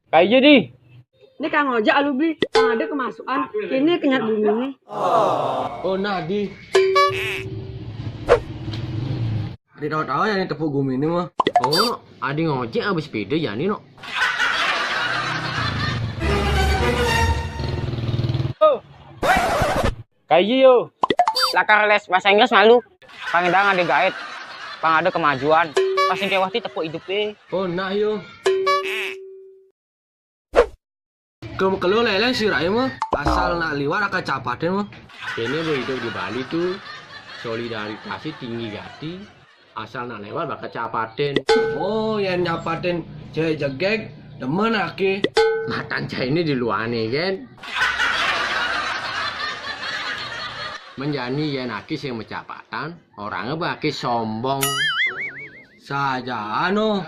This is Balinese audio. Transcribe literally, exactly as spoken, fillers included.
Kaya di. Ini Kang Ojek alu beli, Kang ada kemasukan. Ini kenyat bumi nih. Oh, nah di. Adi tahu-tahu ya ini tepuk gumi ini mah. Oh, no. Adi ngojek abis sepeda ya ini no. Oh. Kaya yo. Lakar les bahasa Inggris malu. Pang ada gaet. Pang ada kemajuan. Pas yang kewati tepuk hidup eh. Oh, nah yo. Kamu kelo lele si Rai mah asal nak liwat akan capatin mah. Ini lo hidup di Bali tuh solidaritasnya tinggi gati. Asal nak lewat bakal capatin. Oh, yang nyapatin cewek jegeg demen aki. Matan cai ini di luar nih kan. Menjani ya naki sing mencapatan orangnya baki sombong. Saja anu.